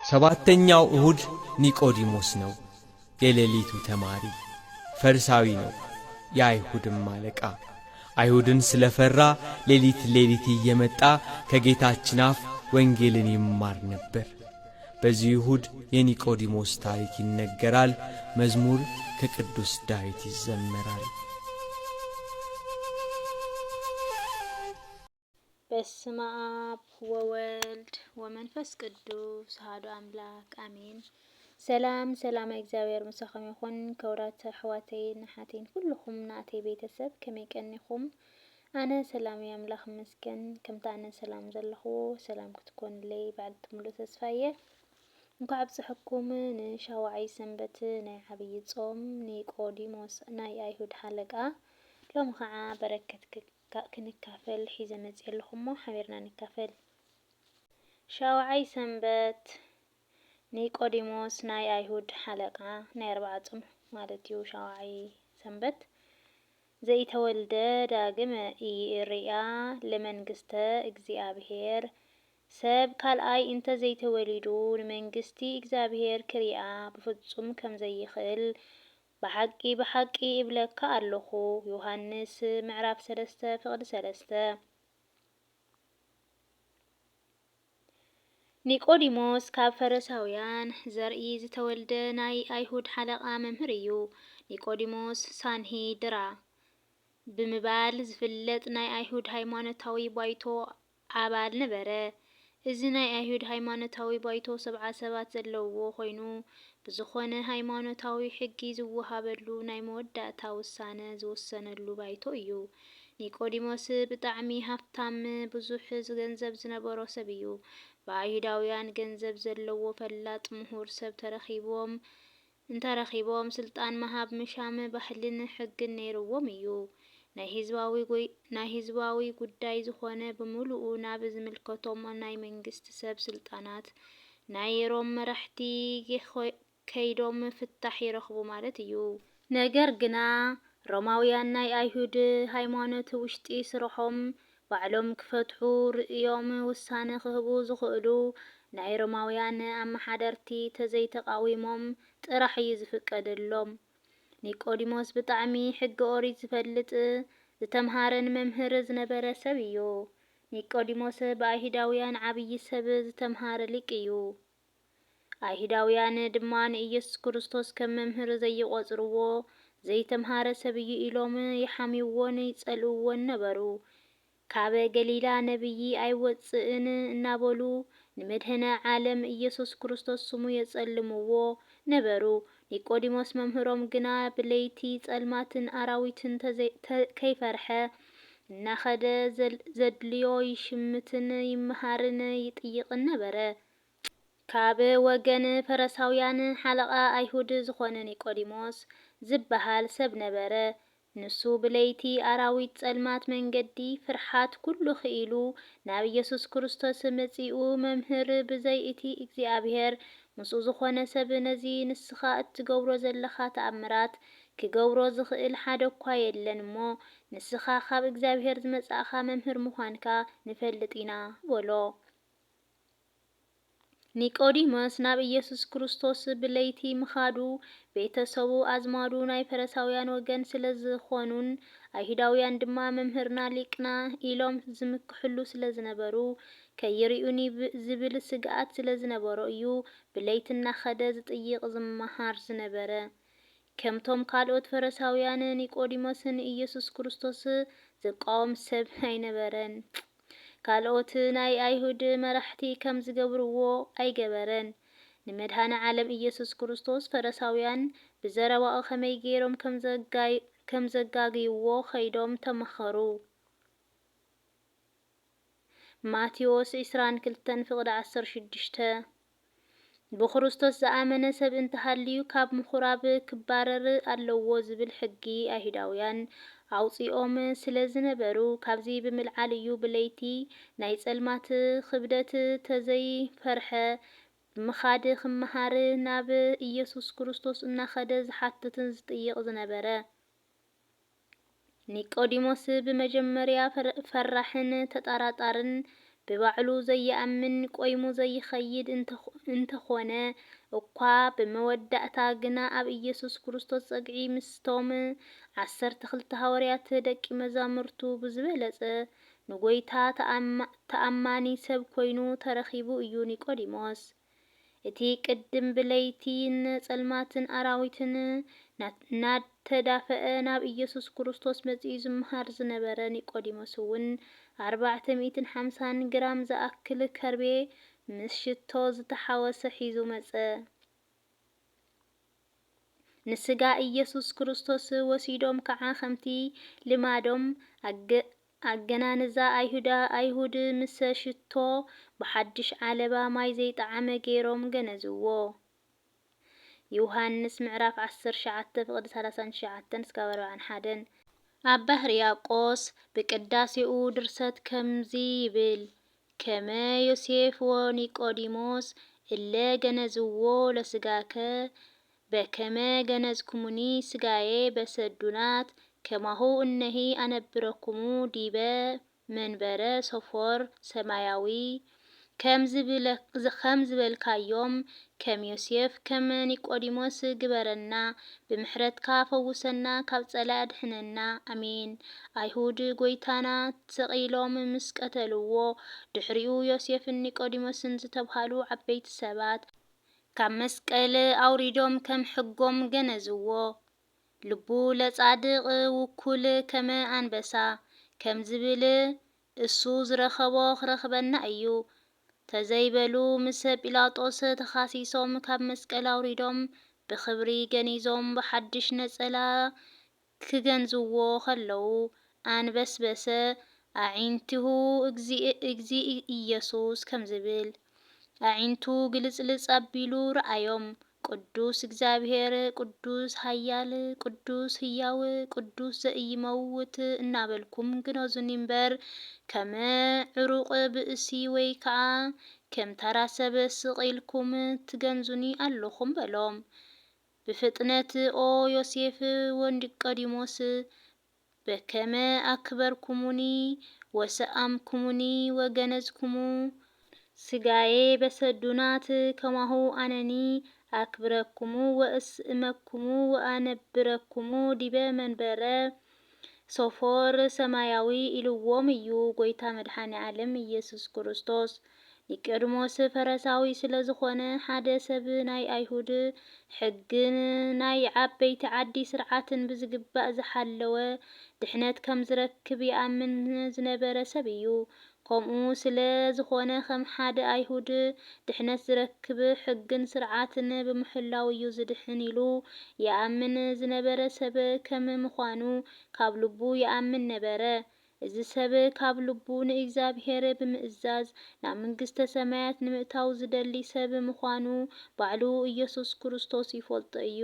ሰባተኛው እሁድ ኒቆዲሞስ ነው። የሌሊቱ ተማሪ ፈሪሳዊ ነው፣ የአይሁድም አለቃ። አይሁድን ስለፈራ ሌሊት ሌሊት እየመጣ ከጌታችን አፍ ወንጌልን ይማር ነበር። በዚህ እሁድ የኒቆዲሞስ ታሪክ ይነገራል። መዝሙር ከቅዱስ ዳዊት ይዘመራል። በስመ አብ ወወልድ ወመንፈስ ቅዱስ አሐዱ አምላክ አሜን። ሰላም ሰላም እግዚኣብሔር ምሳኹም ይኹን። ክቡራት ኣሕዋተይን ኣሓተይን ኩልኹም ናተይ ቤተሰብ ከመይ ቀኒኹም? ኣነ ሰላም እየ ኣምላኽ ይመስገን። ከምቲ ኣነ ሰላም ዘለኹዎ ሰላም ክትኮኑለይ በዓልቲ ሙሉእ ተስፋ እየ። እንኳዕ ኣብፀሐኩም ንሻውዓይ ሰንበት ናይ ዓብዪ ፆም ኒቆዲሞስ ናይ ኣይሁድ ሓለቃ። ሎሚ ኸዓ በረከት ክንካፈል ሒዘ መፅየ ኣለኹ እሞ ሓቢርና ንካፈል። ሻውዓይ ሰንበት ኒቆዲሞስ ናይ ኣይሁድ ሓለቃ ናይ ኣርብዓ ጾም ማለት እዩ። ሻውዓይ ሰንበት ዘይተወልደ ዳግም ኢይርእያ ለመንግስተ እግዚኣብሔር። ሰብ ካልኣይ እንተ ዘይተወሊዱ ንመንግስቲ እግዚኣብሔር ክሪኣ ብፍጹም ከም ዘይኽእል ብሓቂ ብሓቂ እብለካ ኣለኹ። ዮሃንስ ምዕራፍ ሰለስተ ፍቕዲ ሰለስተ። ኒቆዲሞስ ካብ ፈረሳውያን ዘርኢ ዝተወልደ ናይ ኣይሁድ ሓለቓ መምህር እዩ። ኒቆዲሞስ ሳንሂድራ ብምባል ዝፍለጥ ናይ ኣይሁድ ሃይማኖታዊ ባይቶ ኣባል ነበረ። እዚ ናይ ኣይሁድ ሃይማኖታዊ ባይቶ ሰብዓ ሰባት ዘለውዎ ኮይኑ፣ ብዝኾነ ሃይማኖታዊ ሕጊ ዝወሃበሉ ናይ መወዳእታ ውሳነ ዝውሰነሉ ባይቶ እዩ። ኒቆዲሞስ ብጣዕሚ ሃፍታም ብዙሕ ገንዘብ ዝነበሮ ሰብ እዩ። ብኣይሁዳውያን ገንዘብ ዘለዎ ፈላጥ ምሁር ሰብ ተረኺቦም እንተረኺቦም ስልጣን ምሃብ ምሻም ባህልን ሕግን ነይርዎም እዩ። ናይ ህዝባዊ ጉይ- ናይ ህዝባዊ ጉዳይ ዝኾነ ብምሉኡ ናብ ዝምልከቶም ናይ መንግስቲ ሰብ ስልጣናት ናይ ሮም መራሕቲ ከይዶም ፍታሕ ይረኽቡ ማለት እዩ። ነገር ግና ሮማውያን ናይ ኣይሁድ ሃይማኖት ውሽጢ ስርሖም ባዕሎም ክፈትሑ ርእዮም ውሳነ ክህቡ ዝኽእሉ ናይ ሮማውያን ኣመሓደርቲ ተዘይተቓዊሞም ጥራሕ እዩ ዝፍቀደሎም። ኒቆዲሞስ ብጣዕሚ ሕጊ ኦሪት ዝፈልጥ ዝተምሃረን መምህር ዝነበረ ሰብ እዩ። ኒቆዲሞስ ብኣይሁዳውያን ዓብዪ ሰብ ዝተምሃረ ሊቅ እዩ። ኣይሁዳውያን ድማ ንኢየሱስ ክርስቶስ ከም መምህር ዘይቆጽርዎ ዘይተምሃረ ሰብ እዩ ኢሎም ይሓምይዎን ይጸልእዎን ነበሩ። ካብ ገሊላ ነቢይ ኣይወጽእን እናበሉ ንመድህነ ዓለም ኢየሱስ ክርስቶስ ስሙ የጸልምዎ ነበሩ። ኒቆዲሞስ መምህሮም ግና ብለይቲ ጸልማትን ኣራዊትን ተዘይ- ተ- ከይፈርሐ እናኸደ ዘል- ዘድልዮ ይሽምትን ይመሃርን ይጥይቕን ነበረ። ካብ ወገን ፈረሳውያን ሓለቓ ኣይሁድ ዝኾነ ኒቆዲሞስ ዝበሃል ሰብ ነበረ። ንሱ ብለይቲ ኣራዊት ጸልማት መንገዲ ፍርሓት ኩሉ ክኢሉ ናብ ኢየሱስ ክርስቶስ መጺኡ፣ መምህር፣ ብዘይ እቲ እግዚኣብሔር ምስኡ ዝኾነ ሰብ ነዚ ንስኻ እትገብሮ ዘለኻ ተኣምራት ክገብሮ ዝኽእል ሓደ እኳ የለን እሞ፣ ንስኻ ካብ እግዚኣብሔር ዝመጻእኻ መምህር ምዃንካ ንፈልጥ ኢና በሎ። ኒቆዲሞስ ናብ ኢየሱስ ክርስቶስ ብለይቲ ምኻዱ፣ ቤተሰቡ ኣዝማዱ ናይ ፈረሳውያን ወገን ስለ ዝኾኑን ኣይሁዳውያን ድማ መምህርና ሊቅና ኢሎም ዝምክሕሉ ስለ ዝነበሩ፣ ከይርእዩኒ ዝብል ስግኣት ስለ ዝነበሮ እዩ ብለይቲ እናኸደ ዝጥይቕ ዝመሃር ዝነበረ። ከምቶም ካልኦት ፈረሳውያን ኒቆዲሞስ ንኢየሱስ ክርስቶስ ዝቃወም ሰብ ኣይነበረን። ካልኦት ናይ ኣይሁድ መራሕቲ ከም ዝገብርዎ ኣይገበረን። ንመድሃነ ዓለም ኢየሱስ ክርስቶስ ፈረሳውያን ብዘረባኡ ከመይ ገይሮም ከም ዘጋይ- ከም ዘጋግይዎ ከይዶም ተመኸሩ። ማቴዎስ ዕስራን ክልተን ፍቕዲ ዓሰርተ ሽዱሽተ። ብክርስቶስ ዝኣመነ ሰብ እንተሃልዩ ካብ ምኹራብ ክባረር ኣለዎ ዝብል ሕጊ ኣይሁዳውያን ኣውጺኦም ስለ ዝነበሩ፣ ካብዚ ብምልዓል እዩ ብለይቲ ናይ ጸልማት ክብደት ተዘይፈርሐ ብምኻድ ክመሃር ናብ ኢየሱስ ክርስቶስ እናኸደ ዝሓትትን ዝጥይቕ ዝነበረ። ኒቆዲሞስ ብመጀመርያ ፈር- ፈራሕን ተጠራጣርን ብባዕሉ ዘይኣምን ቆይሙ ዘይኸይድ እንተኾነ እኳ፣ ብመወዳእታ ግና ኣብ ኢየሱስ ክርስቶስ ጸግዒ ምስቶም ዓሰርተ ክልተ ሃዋርያት ደቂ መዛሙርቱ ብዝበለጸ ንጎይታ ተኣማኒ ሰብ ኮይኑ ተረኺቡ እዩ። ኒቆዲሞስ እቲ ቅድም ብለይቲን ጸልማትን ኣራዊትን እናተዳፈአ ናብ ኢየሱስ ክርስቶስ መጺኡ ዝመሃር ዝነበረ ኒቆዲሞስ እውን ኣርባዕተ ሚእትን ሓምሳን ግራም ዝኣክል ከርቤ ምስ ሽቶ ዝተሓወሰ ሒዙ መጸ። ንስጋ ኢየሱስ ክርስቶስ ወሲዶም ከዓ ከምቲ ልማዶም ኣገናንዛ ኣይሁዳ ኣይሁድ ምስ ሽቶ ብሓድሽ ዓለባ ማይ ዘይጠዓመ ገይሮም ገነዝዎ። ዮሃንስ ምዕራፍ ዓሰርተ ትሽዓተ ፍቕዲ ሰላሳን ትሽዓተን እስካብ ኣርባዓን ሓደን። ኣባ ህርያቆስ ብቅዳሴኡ ድርሰት ከምዚ ይብል፣ ከመ ዮሴፍ ወኒቆዲሞስ እለ ገነዝዎ ለስጋከ በከመ ገነዝኩሙኒ ስጋዬ በሰዱናት፣ ከማሁ እነሂ ኣነብረኩሙ ዲበ መንበረ ሶፎር ሰማያዊ። ከም ዝበልካዮም፣ ከም ዮሴፍ፣ ከም ኒቆዲሞስ ግበረና፣ ብምሕረትካ ፈውሰና፣ ካብ ጸላኢ ኣድሕነና። ኣሜን። ኣይሁድ ጐይታና ሰቒሎም ምስ ቀተልዎ፣ ድሕሪኡ ዮሴፍን ኒቆዲሞስን ዝተብሃሉ ዓበይቲ ሰባት፣ ካብ መስቀል ኣውሪዶም ከም ሕጎም ገነዝዎ። ልቡ ለጻድቕ ውኩል ከመ ኣንበሳ ከም ዝብል፣ እሱ ዝረኸቦ ክረኽበና እዩ ተዘይበሉ፣ ምስ ጲላጦስ ተኻሲሶም ካብ መስቀል ኣውሪዶም ብኽብሪ ገኒዞም ብሓድሽ ነጸላ ክገንዝዎ ከለዉ፣ ኣንበስበሰ ኣዒንቲሁ፣ እግዚእ ኢየሱስ ከም ዝብል፣ ኣዒንቱ ግልጽልጽ ኣቢሉ ረኣዮም። ቅዱስ እግዚኣብሔር፣ ቅዱስ ኃያል፣ ቅዱስ ሕያው፣ ቅዱስ ዘኢይመውት እናበልኩም ግነዙኒ እምበር፣ ከም ዕሩቕ ብእሲ ወይ ከዓ ከም ተራ ሰብ ስቕ ኢልኩም ትገንዙኒ ኣለኹም በሎም። ብፍጥነት ኦ ዮሴፍ ወንዲቆዲሞስ በከመ ኣክበርኩሙኒ ወሰኣምኩሙኒ ወገነዝኩሙ ስጋዬ በሰዱናት፣ ከማሁ ኣነኒ ኣክብረኩሙ ወእስእመኩሙ ወኣነብረኩሙ ዲበ መንበረ ሶፎር ሰማያዊ ኢልዎም እዩ ጐይታ መድኃኔ ዓለም ኢየሱስ ክርስቶስ። ኒቆዲሞስ ፈረሳዊ ስለ ዝኾነ፣ ሓደ ሰብ ናይ ኣይሁድ ሕግን ናይ ዓበይቲ ዓዲ ስርዓትን ብዝግባእ ዝሓለወ ድሕነት ከም ዝረክብ ይኣምን ዝነበረ ሰብ እዩ። ከምኡ ስለ ዝኾነ፣ ከም ሓደ ኣይሁድ ድሕነት ዝረክብ ሕግን ስርዓትን ብምሕላው እዩ ዝድሕን ኢሉ ይኣምን ዝነበረ ሰብ ከም ምዃኑ፣ ካብ ልቡ ይኣምን ነበረ። እዚ ሰብ ካብ ልቡ ንእግዚኣብሔር ብምእዛዝ ናብ መንግስተ ሰማያት ንምእታው ዝደሊ ሰብ ምዃኑ ባዕሉ ኢየሱስ ክርስቶስ ይፈልጦ እዩ።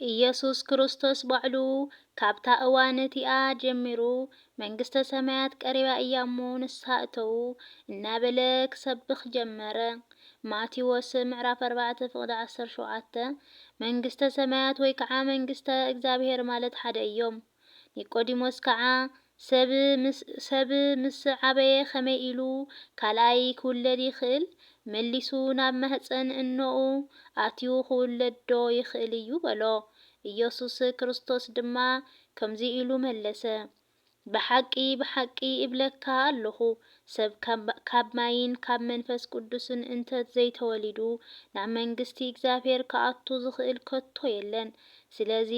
ኢየሱስ ክርስቶስ ባዕሉ፣ "ካብታ እዋን እቲኣ ጀሚሩ መንግስተ ሰማያት ቀሪባ እያ እሞ ንስሓ እተዉ" እናበለ ክሰብኽ ጀመረ። ማቴዎስ ምዕራፍ ኣርባዕተ ፍቕዲ ዓሰርተ ሸውዓተ። መንግስተ ሰማያት ወይ ከዓ መንግስተ እግዚኣብሔር ማለት ሓደ እዮም። ኒቆዲሞስ ከዓ፣ "ሰብ ምስ፣ ሰብ ምስ ዓበየ ከመይ ኢሉ ካልኣይ ክውለድ ይኽእል? መሊሱ ናብ ማህፀን እኖኡ ኣትዩ ክውለድ ዶ ይኽእል እዩ?" በሎ። ኢየሱስ ክርስቶስ ድማ ከምዚ ኢሉ መለሰ፣ "ብሓቂ፣ ብሓቂ እብለካ ኣለኹ፣ ሰብ ካብ፣ ካብ ማይን ካብ መንፈስ ቅዱስን እንተ ዘይተወሊዱ፣ ናብ መንግስቲ እግዚኣብሔር ክኣቱ ዝኽእል ከቶ የለን። ስለዚ፣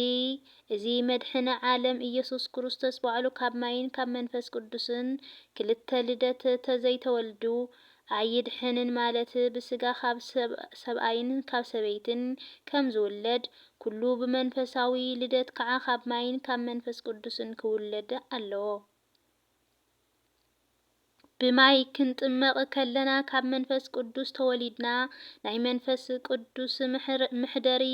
እዚ መድሕነ ዓለም ኢየሱስ ክርስቶስ ባዕሉ ካብ ማይን ካብ መንፈስ ቅዱስን ክልተ ልደት ተዘይተወልዱ ኣይድሕንን ማለት ብስጋ ካብ ሰብ-፣ ሰብኣይን ካብ ሰበይትን ከም ዝውለድ፣ ኩሉ ብመንፈሳዊ ልደት ከዓ ካብ ማይን ካብ መንፈስ ቅዱስን ክውለድ ኣለዎ። ብማይ ክንጥመቕ ከለና ካብ መንፈስ ቅዱስ ተወሊድና ናይ መንፈስ ቅዱስ ምሕር-፣ ምሕደሪ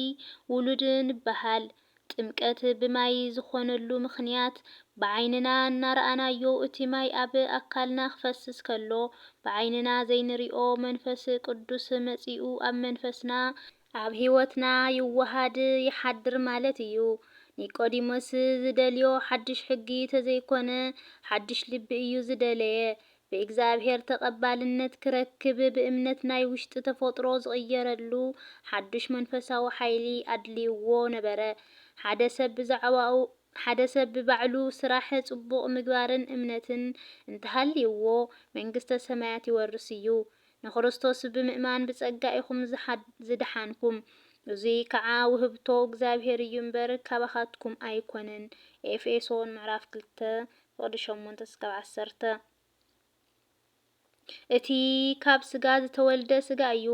ውሉድ ንበሃል። ጥምቀት ብማይ ዝኾነሉ ምኽንያት፣ ብዓይንና እናረኣናዮ እቲ ማይ ኣብ ኣካልና ክፈስስ ከሎ፣ ብዓይንና ዘይንሪኦ መንፈስ ቅዱስ መጺኡ ኣብ መንፈስና፣ ኣብ ህይወትና ይወሃድ፣ ይሓድር ማለት እዩ። ኒቆዲሞስ ዝደልዮ ሓድሽ ሕጊ ተዘይኮነ፣ ሓድሽ ልቢ እዩ ዝደለየ። ብእግዚኣብሔር ተቐባልነት ክረክብ ብእምነት ናይ ውሽጢ ተፈጥሮ ዝቕየረሉ ሓዱሽ መንፈሳዊ ሓይሊ ኣድልይዎ ነበረ። ሓደ ሰብ ብዛዕባኡ ሓደ ሰብ ብባዕሉ ስራሕ ጽቡቕ ምግባርን እምነትን እንተሃልይዎ መንግስተ ሰማያት ይወርስ እዩ። ንክርስቶስ ብምእማን ብጸጋ ኢኹም ዝሓድ- ዝደሓንኩም። እዙይ ከዓ ውህብቶ እግዚኣብሔር እዩ እምበር ካባኻትኩም ኣይኮነን። ኤፌሶን ምዕራፍ ክልተ ፍቕዲ ሸሞንተ እስካብ ዓሰርተ። እቲ ካብ ስጋ ዝተወልደ ስጋ እዩ፣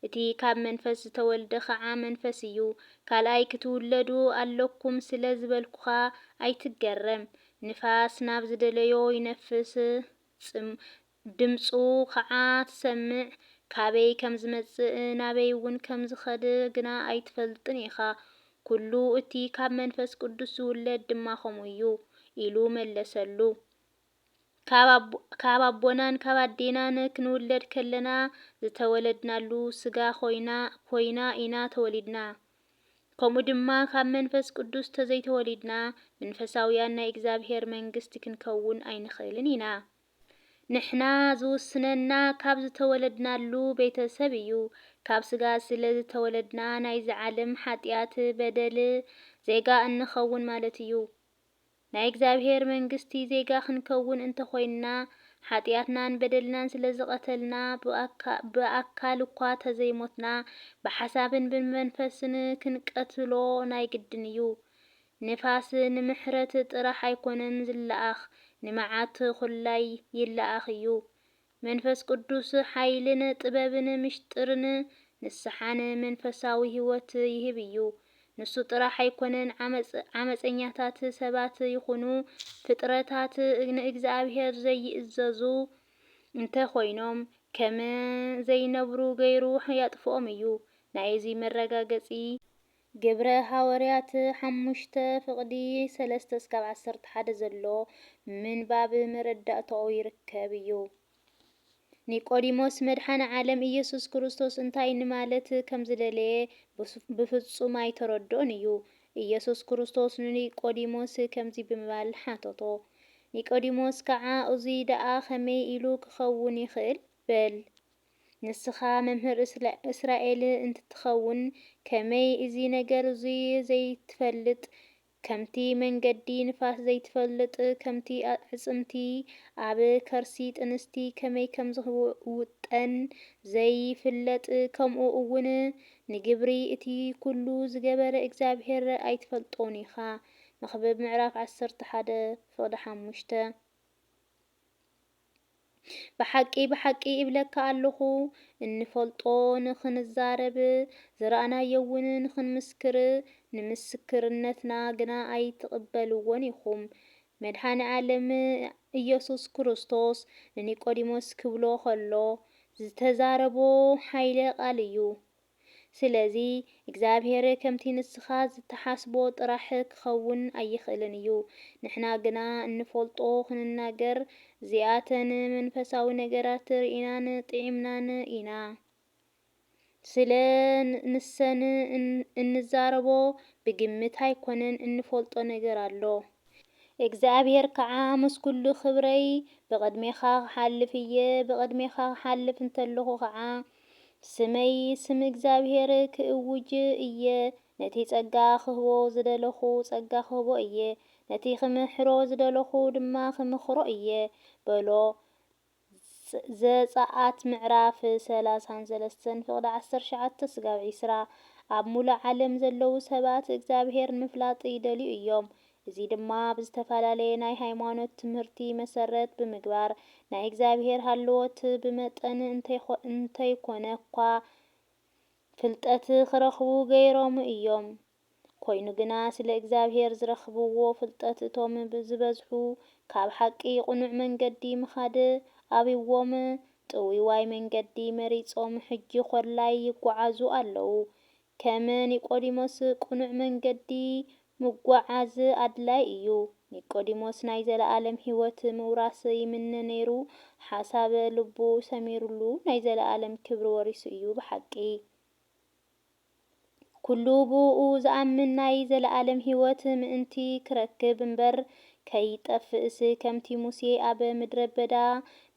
እቲ ካብ መንፈስ ዝተወልደ ኸዓ መንፈስ እዩ። ካልኣይ ክትውለዱ ኣለኩም ስለ ዝበልኩኻ ኣይትገረም። ንፋስ ናብ ዝደለዮ ይነፍስ፣ ጽም- ድምፁ ኸዓ ትሰምዕ። ካበይ ከም ዝመጽእ ናበይ እውን ከም ዝኸድ ግና ኣይትፈልጥን ኢኻ። ኩሉ እቲ ካብ መንፈስ ቅዱስ ዝውለድ ድማ ከምኡ እዩ ኢሉ መለሰሉ። ካብ ኣቦ- ካብ ኣቦናን ካብ ኣዴናን ክንውለድ ከለና ዝተወለድናሉ ስጋ ኮይና ኮይና ኢና ተወሊድና። ከምኡ ድማ ካብ መንፈስ ቅዱስ ተዘይተወሊድና መንፈሳውያን ናይ እግዚኣብሔር መንግስቲ ክንከውን ኣይንኽእልን ኢና። ንሕና ዝውስነና ካብ ዝተወለድናሉ ቤተሰብ እዩ። ካብ ስጋ ስለ ዝተወለድና ናይዚ ዓለም ሓጢኣት በደል ዜጋ እንኸውን ማለት እዩ። ናይ እግዚኣብሔር መንግስቲ ዜጋ ክንከውን እንተኾይንና፣ ሓጢኣትናን በደልናን ስለ ዝቐተልና፣ ብኣካ- ብኣካል እኳ ተዘይሞትና፣ ብሓሳብን ብመንፈስን ክንቀትሎ ናይ ግድን እዩ። ንፋስ ንምሕረት ጥራሕ ኣይኮነን ዝለኣኽ፣ ንመዓት ኹላይ ይለኣኽ እዩ። መንፈስ ቅዱስ ሓይልን ጥበብን ምሽጥርን ንስሓን መንፈሳዊ ህይወት ይህብ እዩ። ንሱ ጥራሕ ኣይኮነን፣ ዓመፅ- ዓመፀኛታት ሰባት ይኹኑ ፍጥረታት ንእግዚኣብሔር ዘይእዘዙ እንተኾይኖም ከም ዘይነብሩ ገይሩ የጥፍኦም እዩ። ናይዚ መረጋገፂ ግብረ ሃዋርያት ሓሙሽተ ፍቕዲ ሰለስተ እስካብ ዓሰርተ ሓደ ዘሎ ምንባብ መረዳእታኡ ይርከብ እዩ። ኒቆዲሞስ መድሓኒ ዓለም ኢየሱስ ክርስቶስ እንታይ ንማለት ከም ዝደለየ ብስ- ብፍጹም ኣይተረድኦን እዩ። ኢየሱስ ክርስቶስ ንኒቆዲሞስ ከምዚ ብምባል ሓተቶ። ኒቆዲሞስ ከዓ እዙይ ደኣ ከመይ ኢሉ ክኸውን ይኽእል? በል። ንስኻ መምህር እስላ- እስራኤል እንትትኸውን፣ ከመይ እዚ ነገር እዚ ዘይትፈልጥ? ከምቲ መንገዲ ንፋስ ዘይትፈልጥ፣ ከምቲ ኣዕጽምቲ ኣብ ከርሲ ጥንስቲ ከመይ ከም ዝውጠን ዘይፍለጥ፣ ከምኡ እውን ንግብሪ እቲ ኩሉ ዝገበረ እግዚኣብሔር ኣይትፈልጦን ኢኻ። መኽብብ ምዕራፍ ዓሰርተ ሓደ ፍቕዲ ሓሙሽተ። ብሓቂ ብሓቂ እብለካ ኣለኹ፣ እንፈልጦ ንኽንዛረብ፣ ዝረኣናዮ እውን ንኽንምስክር፣ ንምስክርነትና ግና ኣይትቕበልዎን ኢኹም። መድሓኒ ዓለም ኢየሱስ ክርስቶስ ንኒቆዲሞስ ክብሎ ኸሎ ዝተዛረቦ ሓይለ ቃል እዩ። ስለዚ እግዚኣብሔር ከምቲ ንስኻ ዝተሓስቦ ጥራሕ ክኸውን ኣይኽእልን እዩ። ንሕና ግና እንፈልጦ ክንናገር፣ እዚኣተን መንፈሳዊ ነገራት ርኢናን ጥዒምናን ኢና። ስለ ን- ንሰን እን- እንዛረቦ ብግምት ኣይኮነን፣ እንፈልጦ ነገር ኣሎ። እግዚኣብሔር ከዓ ምስ ኩሉ ክብረይ ብቕድሜኻ ክሓልፍ እየ፣ ብቕድሜኻ ክሓልፍ እንተለኹ ከዓ ስመይ ስም እግዚኣብሔር ክእውጅ እየ። ነቲ ጸጋ ክህቦ ዝደለኹ ጸጋ ክህቦ እየ፣ ነቲ ክምሕሮ ዝደለኹ ድማ ክምኽሮ እየ በሎ። ዘጸኣት ምዕራፍ ሰላሳን ሰለስተን ፍቕዲ ዓሰርተ ትሽዓተ ስጋብ ዒስራ። ኣብ ሙሉእ ዓለም ዘለዉ ሰባት እግዚኣብሔር ንምፍላጥ ይደልዩ እዮም። እዚ ድማ ብዝተፈላለየ ናይ ሃይማኖት ትምህርቲ መሰረት ብምግባር ናይ እግዚኣብሔር ሃለዎት ብመጠን እንተይኮ- እንተይኮነ እኳ ፍልጠት ክረኽቡ ገይሮም እዮም። ኮይኑ ግና ስለ እግዚኣብሔር ዝረኽብዎ ፍልጠት እቶም ብዝበዝሑ ካብ ሓቂ ቅኑዕ መንገዲ ምኻድ ኣብይዎም ጥውይዋይ መንገዲ መሪጾም ሕጂ ኾላይ ይጓዓዙ ኣለዉ። ከም ኒቆዲሞስ ቅኑዕ መንገዲ ምጓዓዝ ኣድላይ እዩ። ኒቆዲሞስ ናይ ዘለኣለም ህይወት ምውራስ ይምነ ነይሩ። ሓሳብ ልቡ ሰሚሩሉ ናይ ዘለኣለም ክብሪ ወሪሱ እዩ ብሓቂ። ኩሉ ብእኡ ዝኣምን ናይ ዘለኣለም ህይወት ምእንቲ ክረክብ እምበር ከይጠፍእስ ከምቲ ሙሴ ኣብ ምድረ በዳ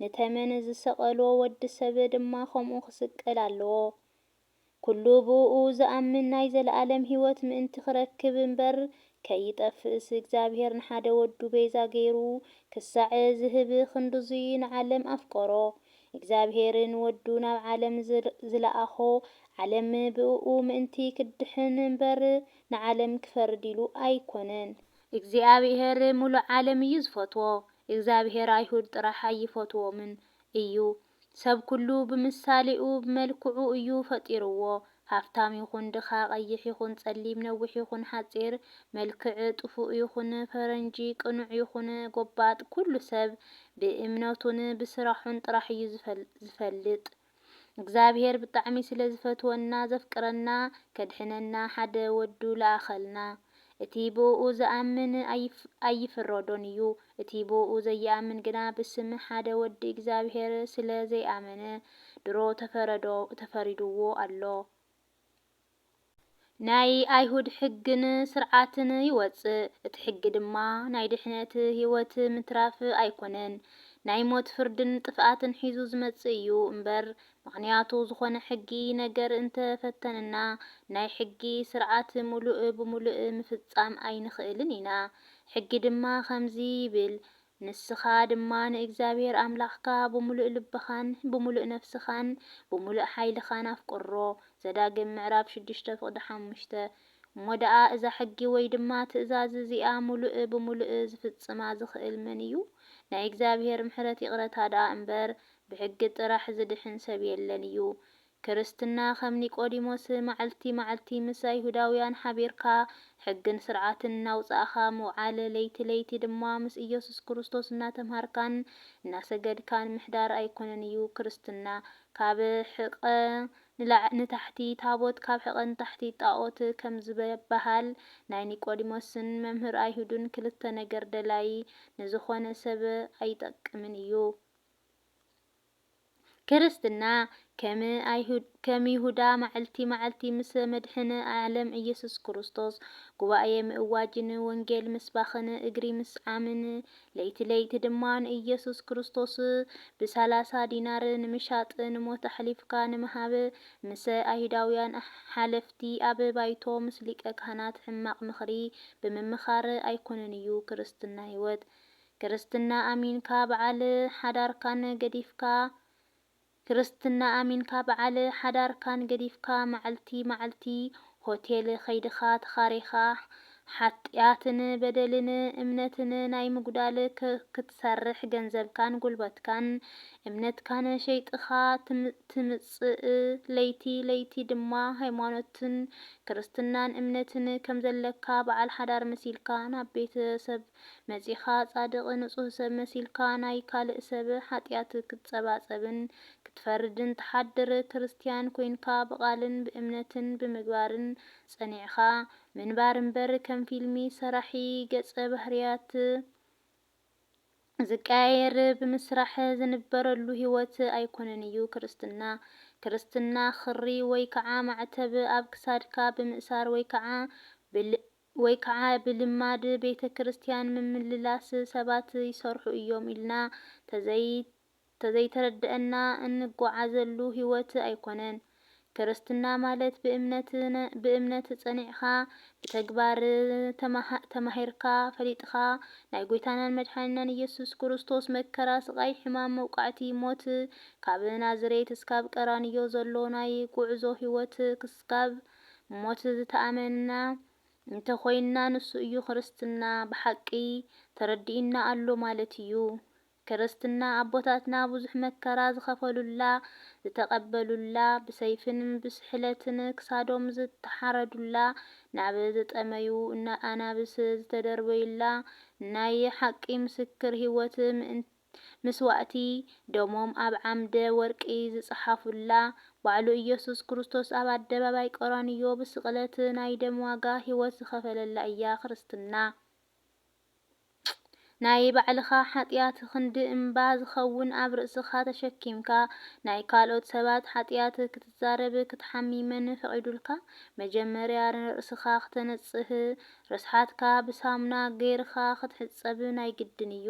ንተመን ዝሰቐሎ ወዲ ሰብ ድማ ከምኡ ክስቀል ኣለዎ። ኩሉ ብእኡ ዝኣምን ናይ ዘለኣለም ህይወት ምእንቲ ክረክብ እምበር ከይጠፍእስ እግዚኣብሔር ንሓደ ወዱ ቤዛ ገይሩ ክሳዕ ዝህብ ክንድዙይ ንዓለም ኣፍቀሮ። እግዚኣብሔር ንወዱ ናብ ዓለም ዝል- ዝለኣኾ ዓለም ብእኡ ምእንቲ ክድሕን እምበር ንዓለም ክፈርድ ኢሉ ኣይኮነን። እግዚኣብሔር ሙሉእ ዓለም እዩ ዝፈትዎ። እግዚኣብሔር ኣይሁድ ጥራሕ ኣይፈትዎምን እዩ። ሰብ ኩሉ ብምሳሌኡ ብመልክዑ እዩ ፈጢርዎ። ሃብታም ይኹን ድኻ፣ ቀይሕ ይኹን ጸሊም፣ ነዊሕ ይኹን ሓጺር፣ መልክዕ ጥፉእ ይኹን ፈረንጂ፣ ቅኑዕ ይኹን ጎባጥ፣ ኩሉ ሰብ ብእምነቱን ብስራሑን ጥራሕ እዩ ዝፈል- ዝፈልጥ። እግዚኣብሔር ብጣዕሚ ስለ ዝፈትወና ዘፍቅረና ከድሕነና ሓደ ወዱ ለኣኸልና። እቲ ብእኡ ዝኣምን ኣይፍ- ኣይፍረዶን እዩ። እቲ ብእኡ ዘይኣምን ግና ብስም ሓደ ወዲ እግዚኣብሔር ስለ ዘይኣመነ ድሮ ተፈረዶ- ተፈሪድዎ ኣሎ። ናይ ኣይሁድ ሕግን ስርዓትን ይወጽእ። እቲ ሕጊ ድማ ናይ ድሕነት ህይወት ምትራፍ ኣይኮነን፣ ናይ ሞት ፍርድን ጥፍኣትን ሒዙ ዝመጽእ እዩ እምበር። ምኽንያቱ ዝኾነ ሕጊ ነገር እንተፈተንና ናይ ሕጊ ስርዓት ሙሉእ ብሙሉእ ምፍጻም ኣይንኽእልን ኢና። ሕጊ ድማ ከምዚ ይብል፣ ንስኻ ድማ ንእግዚኣብሔር ኣምላኽካ ብምሉእ ልብኻን ብምሉእ ነፍስኻን ብምሉእ ሓይልኻን ኣፍቅሮ። ዘዳግም ምዕራፍ ሽዱሽተ ፍቕዲ ሓሙሽተ። እሞ ደኣ እዛ ሕጊ ወይ ድማ ትእዛዝ እዚኣ ምሉእ ብምሉእ ዝፍጽማ ዝኽእል መን እዩ? ናይ እግዚኣብሔር ምሕረት ይቕረታ ደኣ እምበር ብሕጊ ጥራሕ ዝድሕን ሰብ የለን እዩ። ክርስትና ከም ኒቆዲሞስ መዓልቲ መዓልቲ ምስ ኣይሁዳውያን ሓቢርካ ሕግን ስርዓትን እናውጻእኻ ምውዓል፣ ለይቲ ለይቲ ድማ ምስ ኢየሱስ ክርስቶስ እናተምሃርካን እናሰገድካን ምሕዳር ኣይኮነን እዩ ክርስትና። ካብ ሕቐ ንላዕ- ንታሕቲ ታቦት፣ ካብ ሕቐ ንታሕቲ ጣኦት ከም ዝበሃል ናይ ኒቆዲሞስን መምህር ኣይሁድን ክልተ ነገር ደላይ ንዝኾነ ሰብ ኣይጠቅምን እዩ። ክርስትና ከም ኣይሁድ ከም ይሁዳ መዓልቲ መዓልቲ ምስ መድሕን ዓለም ኢየሱስ ክርስቶስ ጉባኤ ምእዋጅን ወንጌል ምስባኽን እግሪ ምስዓምን ለይቲ ለይቲ ድማ ንኢየሱስ ክርስቶስ ብሰላሳ ዲናር ንምሻጥ ንሞት ኣሕሊፍካ ንምሃብ ምስ ኣይሁዳውያን ሓለፍቲ ኣብ ባይቶ ምስ ሊቀ ካህናት ሕማቕ ምኽሪ ብምምኻር ኣይኮነን እዩ ክርስትና ህይወት። ክርስትና ኣሚንካ በዓል ሓዳርካን ገዲፍካ ክርስትና ኣሚንካ በዓል ሓዳርካን ገዲፍካ መዓልቲ መዓልቲ ሆቴል ከይድኻ ተኻሪኻ ሓጥያትን በደልን እምነትን ናይ ምጉዳል ክ- ክትሰርሕ ገንዘብካን ጉልበትካን እምነትካን ሸይጥኻ ትም- ትምጽእ ለይቲ ለይቲ ድማ ሃይማኖትን ክርስትናን እምነትን ከም ዘለካ በዓል ሓዳር መሲልካ ናብ ቤተሰብ መጺኻ ጻድቕ ንጹህ ሰብ መሲልካ ናይ ካልእ ሰብ ሓጢኣት ክትጸባጸብን ክትፈርድን ትሓድር ክርስትያን ኮይንካ ብቓልን ብእምነትን ብምግባርን ጸኒዕኻ ምንባር እምበር ከም ፊልሚ ሰራሒ ገጸ ባህርያት ዝቀያየር ብምስራሕ ዝንበረሉ ህይወት ኣይኮነን እዩ ክርስትና። ክርስትና ክሪ ወይ ከዓ ማዕተብ ኣብ ክሳድካ ብምእሳር ወይ ከዓ ብል- ወይ ከዓ ብልማድ ቤተ ክርስትያን ምምልላስ ሰባት ይሰርሑ እዮም ኢልና ተዘይ- ተዘይተረደአና እንጓዓዘሉ ህይወት ኣይኮነን። ክርስትና ማለት ብእምነት ነ- ብእምነት ጸኒዕኻ ብተግባር ተማሃ- ተማሂርካ ፈሊጥኻ ናይ ጎይታናን መድሓኒናን ኢየሱስ ክርስቶስ መከራ፣ ስቓይ፣ ሕማም፣ መውቃዕቲ፣ ሞት ካብ ናዝሬት እስካብ ቀራንዮ ዘሎ ናይ ጉዕዞ ህይወት ክስካብ ሞት ዝተኣመንና እንተኾይንና ንሱ እዩ ክርስትና ብሓቂ ተረዲኡና ኣሎ ማለት እዩ። ክርስትና ኣቦታትና ብዙሕ መከራ ዝኸፈሉላ፣ ዝተቐበሉላ፣ ብሰይፍን ብስሕለትን ክሳዶም ዝተሓረዱላ፣ ናብ ዝጠመዩ እና- ኣናብስ ዝተደርበዩላ ናይ ሓቂ ምስክር ህይወት ምእን- ምስዋእቲ ደሞም ኣብ ዓምደ ወርቂ ዝጸሓፉላ፣ ባዕሉ ኢየሱስ ክርስቶስ ኣብ ኣደባባይ ቀራንዮ ብስቕለት ናይ ደም ዋጋ ህይወት ዝኸፈለላ እያ ክርስትና። ናይ ባዕልኻ ሓጢኣት ክንዲ እምባ ዝኸውን ኣብ ርእስኻ ተሸኪምካ፣ ናይ ካልኦት ሰባት ሓጢኣት ክትዛረብ ክትሓሚ መን ፈቒዱልካ? መጀመርያ ንርእስኻ ክተነጽህ፣ ርስሓትካ ብሳሙና ገይርካ ክትሕጸብ ናይ ግድን እዩ።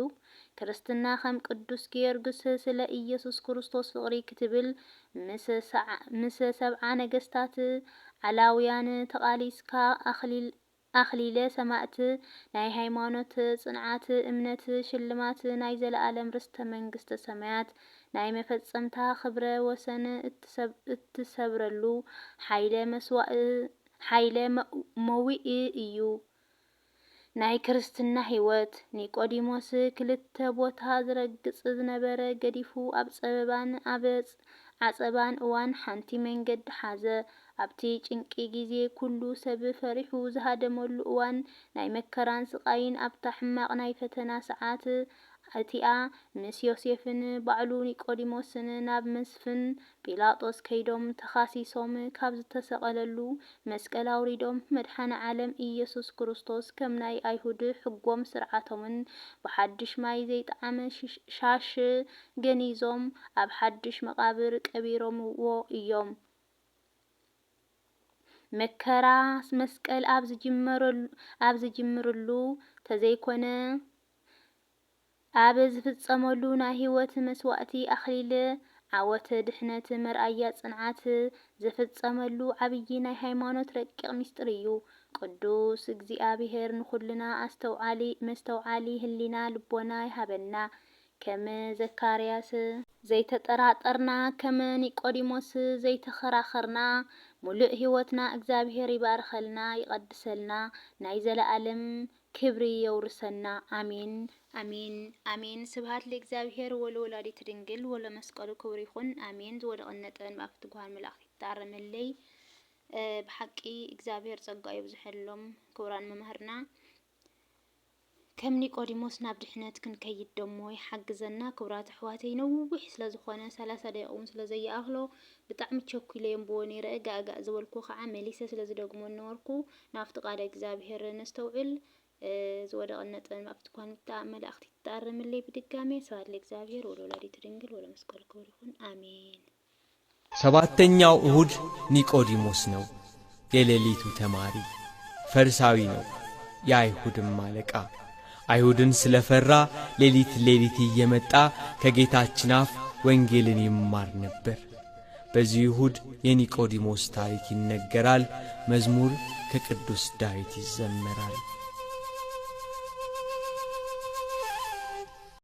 ክርስትና ከም ቅዱስ ጊዮርጊስ ስለ ኢየሱስ ክርስቶስ ፍቕሪ ክትብል ምስ ሰዓ-፣ ምስ ሰብዓ ነገስታት ዓላውያን ተቓሊስካ ኣኽሊል ኣኽሊለ ሰማእት ናይ ሃይማኖት ጽንዓት እምነት ሽልማት ናይ ዘለኣለም ርስተ መንግስተ ሰማያት ናይ መፈጸምታ ክብረ ወሰን እትሰብ-፣ እትሰብረሉ ሓይለ መስዋእ-፣ ሓይለ መ-፣ መዊእ እዩ። ናይ ክርስትና ህይወት። ኒቆዲሞስ ክልተ ቦታ ዝረግጽ ዝነበረ ገዲፉ ኣብ ጸበባን ኣብ ጸ-፣ ዓጸባን እዋን ሓንቲ መንገዲ ሓዘ። ኣብቲ ጭንቂ ግዜ ኩሉ ሰብ ፈሪሑ ዝሃደመሉ እዋን ናይ መከራን ስቓይን ኣብታ ሕማቕ ናይ ፈተና ሰዓት እቲኣ ምስ ዮሴፍን ባዕሉ ኒቆዲሞስን ናብ መስፍን ጲላጦስ ከይዶም ተኻሲሶም ካብ ዝተሰቐለሉ መስቀል ኣውሪዶም መድሓነ ዓለም ኢየሱስ ክርስቶስ ከም ናይ ኣይሁድ ሕጎም ስርዓቶምን ብሓድሽ ማይ ዘይጠዓመ ሽሽ-፣ ሻሽ ገኒዞም ኣብ ሓድሽ መቓብር ቀቢሮምዎ እዮም። መከራ መስቀል ኣብ ዝጅመረሉ-፣ ኣብ ዝጅምርሉ ተዘይኮነ ኣብ ዝፍጸመሉ ናይ ህይወት መስዋእቲ ኣኽሊል ዓወት ድሕነት መርኣያ ጽንዓት ዝፍጸመሉ ዓብዪ ናይ ሃይማኖት ረቂቕ ሚስጥር እዩ። ቅዱስ እግዚኣብሔር ንኹልና ኣስተውዓሊ፣ መስተውዓሊ ህሊና ልቦና ይሃበና። ከም ዘካርያስ ዘይተጠራጠርና፣ ከም ኒቆዲሞስ ዘይተኸራኸርና፣ ሙሉእ ህይወትና እግዚኣብሔር ይባርኸልና፣ ይቐድሰልና፣ ናይ ዘለኣለም ክብሪ የውርሰና። ኣሜን፣ ኣሜን፣ ኣሜን። ስብሐት ለእግዚኣብሔር ወለወላዲቱ ድንግል ወለመስቀሉ ክቡር ይኹን። ኣሜን። ዝወደቐን ነጠበን ብኣፍ ትጉሃን መላእኽቲ ትተኣረመለይ። እ፣ ብሓቂ እግዚኣብሔር ጸጋ የብዝሐሎም ክቡራን መምህርና። ከም ኒቆዲሞስ ናብ ድሕነት ክንከይድ ደሞ ይሓግዘና። ክቡራት ኣሕዋተይ፣ ነዊሕ ስለ ዝኾነ፣ ሰላሳ ደቂቕ እውን ስለ ዘይኣኽሎ፣ ብጣዕሚ ቸኲለ የንብቦ ነይረ። እጋእ እጋእ ዝበልኩ ኸዓ መሊሰ ስለ ዝደግሞ ነበርኩ። ናብቲ ቃለ እግዚኣብሔር ነስተውዕል። እ፣ ዝወደቐን ነጠበን ብኣፍ ትጉሃን መላእኽቲ ትተኣረመለይ። ብድጋሜ ስብሐት ለእግዚኣብሔር ወለወላዲቱ ድንግል ወለመስቀሉ ክቡር ይኹን። ኣሜን። ሰባተኛው እሁድ ኒቆዲሞስ ነው፣ የሌሊቱ ተማሪ። ፈሪሳዊ ነው፣ የአይሁድም አለቃ። አይሁድን ስለፈራ ሌሊት ሌሊት እየመጣ ከጌታችን አፍ ወንጌልን ይማር ነበር። በዚህ እሁድ የኒቆዲሞስ ታሪክ ይነገራል። መዝሙር ከቅዱስ ዳዊት ይዘመራል።